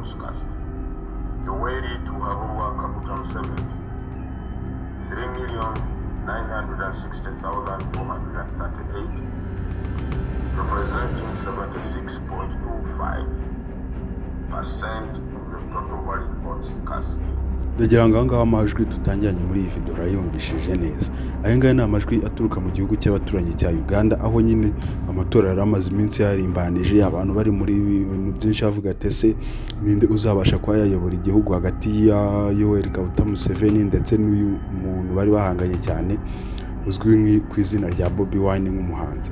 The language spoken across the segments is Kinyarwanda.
votes cast. Yoweri Tibuhaburwa Kaguta Museveni, 3,960,438, representing 76.25% of the total valid votes cast. Ndagira ngo ahangaha amajwi dutangiranye muri iyi video urayumvishije neza. Aya ngaya ni amajwi aturuka mu gihugu cy'abaturanyi cya Uganda, aho nyine amatora yari amaze iminsi yarimbanije, abantu bari muri bintu byinshi bavuga ati: "Ese ninde uzabasha kuba yayobora igihugu hagati ya Yoweri Kaguta Museveni ndetse n'uyu muntu bari bahanganye cyane uzwi ku izina rya Bobi Wine nk'umuhanzi?"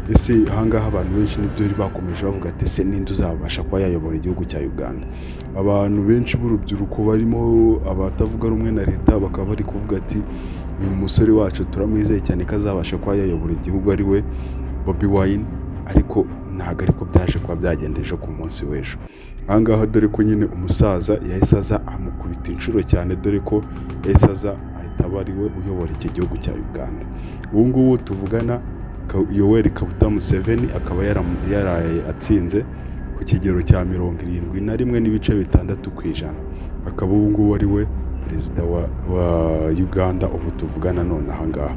Ese ahangaha abantu benshi nibyo bari bakomeje bavuga ati: "Ese ninde uzabasha kuba yayobora igihugu cya Uganda?" Abantu benshi b'urubyiruko barimo abatavuga rumwe na leta bakaba bari kuvuga ati: "Uyu musore wacu turamwizeye cyane ko azabasha kuba yayobora igihugu", ari we Bobi Wine. Ariko ntabwo ariko byaje kuba byagenda ejo ku munsi w'ejo ahangaha, dore ko nyine umusaza yahise aza amukubita inshuro cyane, dore ko yahise aza ahita aba ari we uyobora iki gihugu cya Uganda ubu ngubu tuvugana. Yoweri Kaguta Museveni akaba yaraye atsinze ku kigero cya 71.6%, akaba ubu ngubu ari we perezida wa Uganda ubu tuvugana none ahangaha.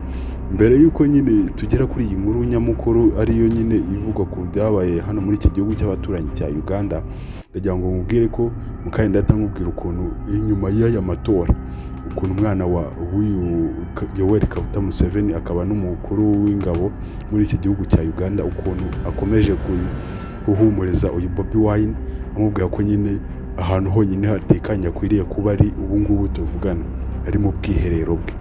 Mbere y'uko nyine tugera kuri iyi nkuru nyamukuru, ariyo nyine ivugwa ku byabaye hano muri iki gihugu cy'abaturanyi cya Uganda, ndagira ngo mubwire ko mu kanya ndahita nkubwira ukuntu inyuma y'aya matora, ukuntu umwana wa w'uyu Yoweri Kaguta Museveni, akaba n'umukuru w'ingabo muri iki gihugu cya Uganda, ukuntu akomeje guhumuriza uyu Bobi Wine, amubwira ko nyine ahantu honyine hatekanye akwiriye kuba ari ubu ngubu tuvugana ari mu bwiherero bwe.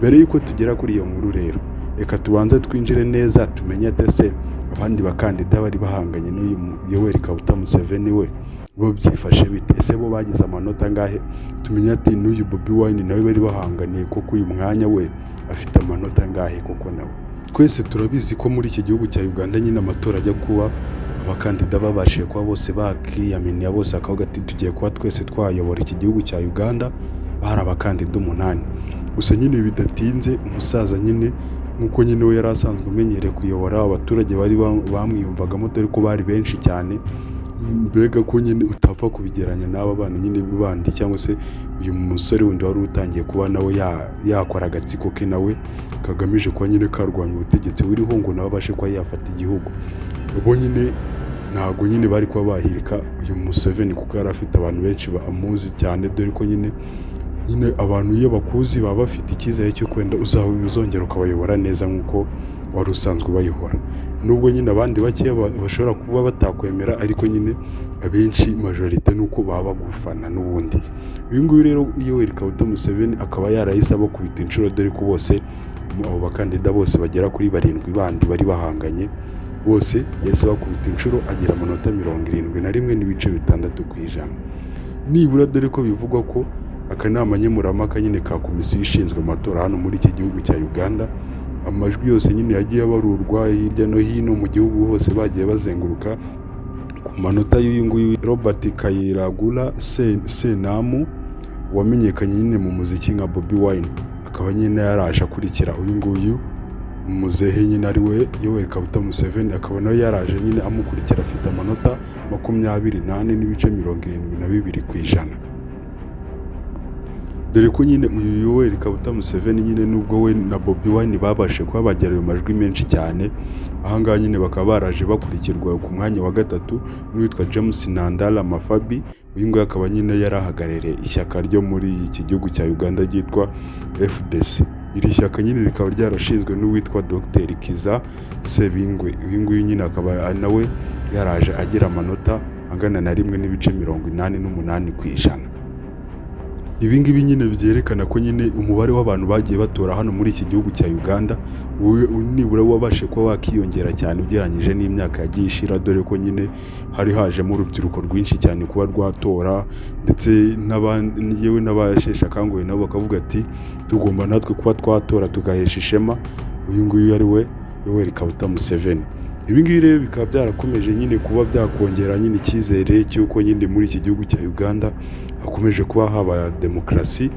Mbere y'uko tugera kuri iyo nkuru rero, reka tubanze twinjire neza tumenye ati: ese abandi bakandida bari bahanganye n'uyu Yoweri Kaguta Museveni we bo byifashe bite? Ese bo bagize amanota angahe? Tumenye ati n'uyu Bobi Wine nawe bari bahanganiye koko uyu mwanya we afite amanota angahe koko nawe? Twese turabizi ko muri iki gihugu cya Uganda nyine amatora ajya kuba, abakandida babashije kuba bose bakiyaminiya, bose bakavuga ati: "Tugiye kuba twese twayobora iki gihugu cya Uganda." Bari abakandida 8. Gusa nyine bidatinze umusaza nyine, nk'uko nyine we yari asanzwe amenyereye kuyobora, abaturage bari bamwiyumvagamo, dore ko bari benshi cyane, mbega ko nyine utapfa kubigeranya n'aba bana nyine bandi cyangwa se uyu musore wundi wari utangiye kuba nawe yakora agatsiko ke nawe kagamije kuba nyine karwanya ubutegetsi buriho ngo nawe abashe kuba yafata igihugu. Bo nyine ntabwo nyine bari kuba bahirika uyu Museveni kuko yari afite abantu benshi bamuzi cyane, dore ko nyine abantu iyo bakuzi baba bafite icyizere cy'uko wenda uzongera ukabayobora neza nk'uko wari usanzwe ubayobora, nubwo nyine abandi bakeya bashobora kuba batakwemera, ariko nyine abenshi, majorité, ni uko baba bagufana n'ubundi. Uyu nguyu rero Yoweri Kaguta Museveni akaba yarahise abakubita inshuro, dore ko bose abo bakandida bose bagera kuri barindwi bandi bari bahanganye bose yahise bakubita inshuro, agira amanota 71.6% nibura, dore ko bivugwa ko akanama nkemurampaka nyine ka komisiyo ishinzwe amatora hano muri iki gihugu cya Uganda, amajwi yose nyine yagiye abarurwa hirya no hino mu gihugu hose bagiye bazenguruka, ku manota y'uyu nguyu Robert Kyagulanyi Ssentamu wamenyekanye nyine mu muziki nka Bobi Wine, akaba nyine yaraje akurikira uyu nguyu muzehe nyine ari we Yoweri Kaguta Museveni, akaba nawe yaraje nyine amukurikira afite amanota 24.72%, dore ko nyine uyu Yoweri Kaguta Museveni nyine nubwo we na Bobi Wine babashije kuba bagera ayo majwi menshi cyane, ahangaha nyine bakaba baraje bakurikirwa ku mwanya wa gatatu n'uwitwa James Nandala Mafabi. Uyu nguyu akaba nyine yarahagarariye ishyaka ryo muri iki gihugu cya Uganda ryitwa FDC. Iri shyaka nyine rikaba ryarashinzwe n'uwitwa Dr Kizza Besigye. Uyu nguyu nyine akaba nawe yaraje agira amanota angana na 1.88%. Ibi ngibi nyine byerekana ko nyine umubare w'abantu bagiye batora hano muri iki gihugu cya Uganda nibura wabashije kuba wakiyongera cyane ugereranyije n'imyaka yagiye ishira, dore ko nyine hari hajemo urubyiruko rwinshi cyane kuba rwatora, ndetse yewe n'abasheshe akanguhe nabo bakavuga ati: "Tugomba natwe kuba twatora tugahesha ishema uyu nguyu ari we Yoweri Kaguta Museveni." Ibi ngibi rero bikaba byarakomeje nyine kuba byakongera nyine icyizere cy'uko nyine muri iki gihugu cya Uganda hakomeje kuba haba demokarasi,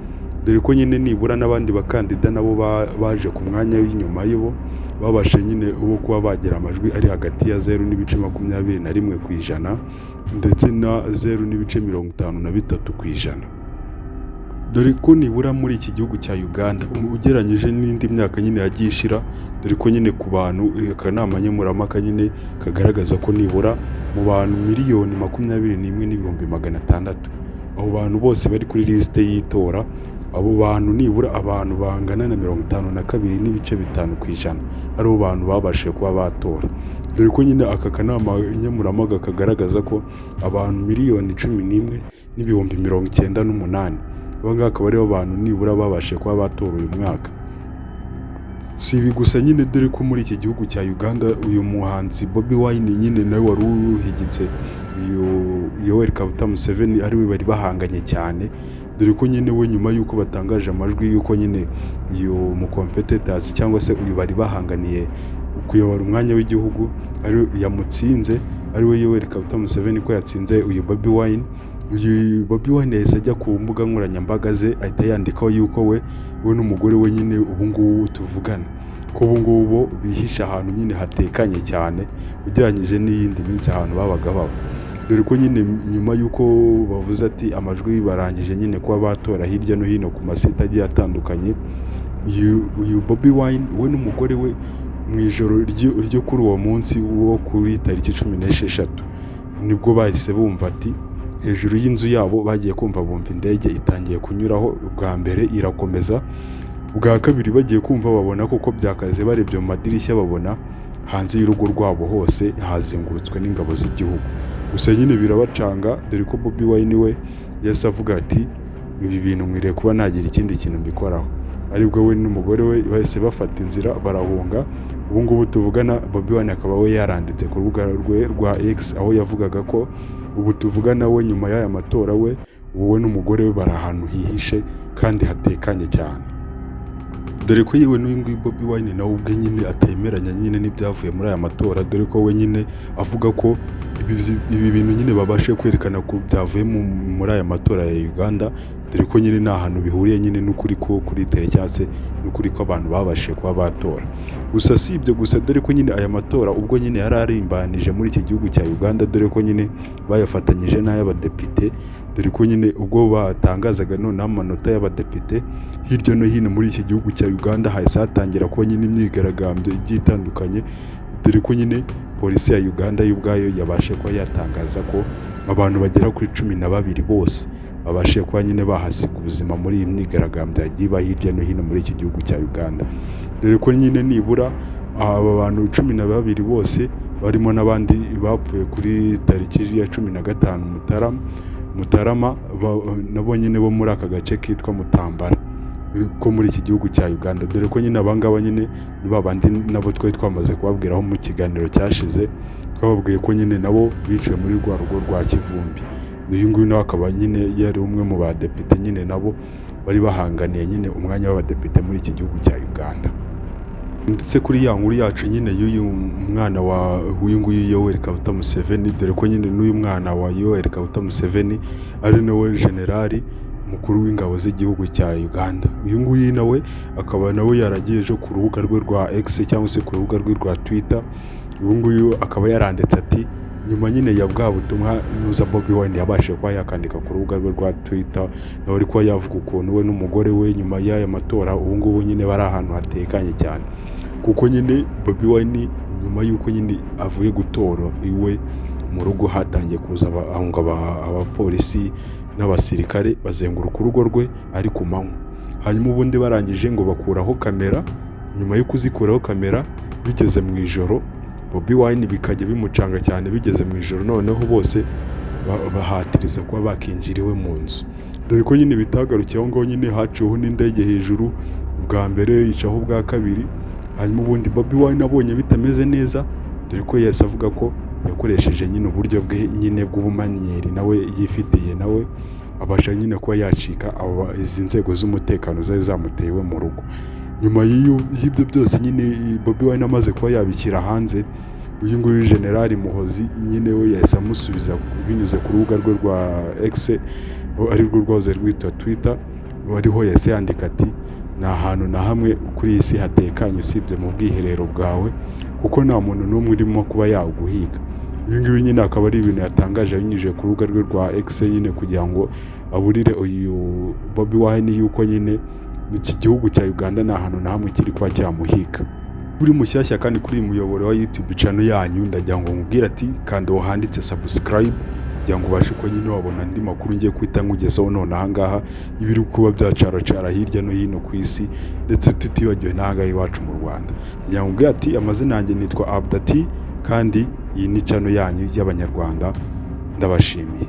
dore ko nyine nibura n'abandi bakandida nabo baje ku mwanya w'inyuma y'bo. babashe nyine bo kuba bagira amajwi ari hagati ya 0.21% ndetse na 0.53%. Dore ko nibura muri iki gihugu cya Uganda, ugereranyije n'indi myaka nyine yagiye ishira, dore ko nyine ku bantu akanama nkemurampaka nyine kagaragaza ko nibura mu bantu 21,600,000, abo bantu bose bari kuri lisite y'itora, abo bantu nibura abantu bangana na 52.5% aribo bantu babashije kuba batora. Dore ko nyine aka kanama nkemurampaka kagaragaza ko abantu 11,098,000, aba ngaba akaba aribo bantu nibura babashije kuba batora uyu mwaka. Si ibi gusa nyine, dore ko muri iki gihugu cya Uganda uyu muhanzi Bobi Wine nyine nawe wari uhigitse uyu Yoweri Kaguta Museveni, ariwe bari bahanganye cyane, dore ko nyine we nyuma y'uko batangaje amajwi y'uko nyine uyu mucompetitors cyangwa se uyu bari bahanganiye kuyobora umwanya w'igihugu ari yamutsinze, ariwe Yoweri Kaguta Museveni, ko yatsinze uyu Bobi Wine. Uyu Bobi Wine yahise ajya ku mbuga nkoranyambaga ze, ahita yandikaho yuko we n'umugore we nyine ubu ngubu tuvugana ko ubu ngubu bo bihishe ahantu nyine hatekanye cyane ugereranyije n'iyindi minsi ahantu babaga baba. Dore ko nyine nyuma y'uko bavuze ati amajwi barangije nyine kuba batora hirya no hino ku masite agiye atandukanye, uyu Bobi Wine we n'umugore we mu ijoro ryo kuri uwo munsi wo kuri tariki 16, nibwo bahise bumva ati hejuru y'inzu yabo bagiye kumva bumva indege itangiye kunyuraho bwa mbere, irakomeza bwa kabiri, bagiye kumva babona koko byakaze, barebye mu madirishya babona hanze y'urugo rwabo hose hazengurutswe n'ingabo z'igihugu. Gusa nyine birabacanga, dore ko Bobi Wine we yahise avuga ati ibi bintu nkwiriye kuba nagira ikindi kintu mbikoraho, aribwo we n'umugore we bahise bafata inzira barahunga. Ubu ngubu tuvugana Bobi Wine akaba we yaranditse ku rubuga rwe rwa X, aho yavugaga ko ubu tuvugana we nyuma y'aya matora we ubu we n'umugore we bari ahantu hihishe kandi hatekanye cyane. Dore ko yewe n'uyu nguyu Bobi Wine nawe ubwe nyine atemeranya nyine n'ibyavuye muri aya matora, dore ko we nyine avuga ko ibi bintu nyine babashije kwerekana ko byavuye muri aya matora ya Uganda, dore ko nyine nta hantu bihuriye nyine n'ukuri ko kuri terrain cyangwa se n'ukuri ko abantu babashije kuba batora. Gusa si ibyo gusa, dore ko nyine aya matora ubwo nyine yari arimbanije muri iki gihugu cya Uganda, dore ko nyine bayafatanyije n'ay'abadepite, dore ko nyine ubwo batangazaga noneho amanota y'abadepite hirya no hino muri iki gihugu cya Uganda, hahise hatangira kuba nyine imyigaragambyo igiye itandukanye, dore ko nyine polisi ya Uganda yo ubwayo yabashe kuba yatangaza ko abantu bagera kuri 12 bose babashije kuba nyine bahasiga ubuzima muri iyi myigaragambyo yagiye iba hirya no hino muri iki gihugu cya Uganda. Dore ko nyine nibura aba bantu 12 bose barimo n'abandi bapfuye kuri tariki ya 15 Mutarama, nabo nyine bo muri aka gace kitwa Mutambara ko muri iki gihugu cya Uganda. Dore ko nyine abangaba nyine ni babandi nabo twari twamaze kubabwiraho mu kiganiro cyashize, twababwiye ko nyine nabo biciwe muri rwa rugo rwa Kivumbi. Uyu nguyu nawe akaba nyine yari umwe mu badepite nyine nabo bari bahanganiye nyine umwanya w'abadepite muri iki gihugu cya Uganda. Ndetse kuri ya nkuru yacu nyine y'uyu mwana wa uyu nguyu Yoweri Kaguta Museveni, dore ko nyine n'uyu mwana wa Yoweri Kaguta Museveni ari nawe generali mukuru w'ingabo z'igihugu cya Uganda. Uyu nguyu nawe akaba nawe yaragiye ejo ku rubuga rwe rwa X cyangwa se ku rubuga rwe rwa Twitter, uyu nguyu akaba yaranditse ati nyuma nyine ya bwa butumwa nuza Bobi Wine yabashije kuba yakandika ku rubuga rwe rwa Twitter, nawe ari kuba yavuga ukuntu we n'umugore we nyuma y'aya matora ubu ngubu nyine bari ahantu hatekanye cyane, kuko nyine Bobi Wine nyuma y'uko nyine avuye gutora iwe mu rugo hatangiye kuza abapolisi n'abasirikare bazenguruka urugo rwe ari ku manywa. Hanyuma ubundi barangije ngo bakuraho kamera, nyuma yo kuzikuraho kamera bigeze mu ijoro Bobi Wine bikajya bimucanga cyane, bigeze mu ijoro noneho bose bahatiriza kuba bakinjira iwe mu nzu. Dore ko nyine bitagarukiye aho ngaho, nyine haciweho n'indege hejuru bwa mbere, icaho ubwa kabiri, hanyuma ubundi Bobi Wine abonye bitameze neza, dore ko yahise avuga ko yakoresheje nyine uburyo bwe nyine bw'ubumanyeri nawe yifitiye, nawe abasha nyine kuba yacika izi nzego z'umutekano zari zamuteye iwe mu rugo. Nyuma y'ibyo byose nyine Bobi Wine amaze kuba yabishyira hanze, uyu nguyu Generali Muhozi nyine we yahise amusubiza binyuze ku rubuga rwe rwa X, arirwo rwahoze rwitwa Twitter, ariho yahise yandika ati Nta hantu na hamwe kuri iyi si hatekanye usibye mu bwiherero bwawe, kuko nta muntu n'umwe urimo kuba yaguhiga. Ibi ngibi nyine akaba ari ibintu yatangaje abinyujije ku rubuga rwe rwa X nyine, kugira ngo aburire uyu Bobi Wine yuko nyine iki gihugu cya Uganda nta hantu na hamwe kiri kuba cyamuhiga. Uri mushyashya kandi kuri uyu muyoboro wa YouTube channel yanyu, ndagira ngo nkubwire ati kanda aho handitse subscribe kugira ngo ubashe kuba nyine wabona andi makuru ngiye guhita nkugezaho none aha ngaha, ibiri kuba byacaracara hirya no hino ku isi, ndetse tutibagiwe n'aha ngaha iwacu mu Rwanda. Ndagira ngo nkubwire ati amazina yanjye nitwa Abdati, kandi iyi ni channel yanyu y'Abanyarwanda, ndabashimiye.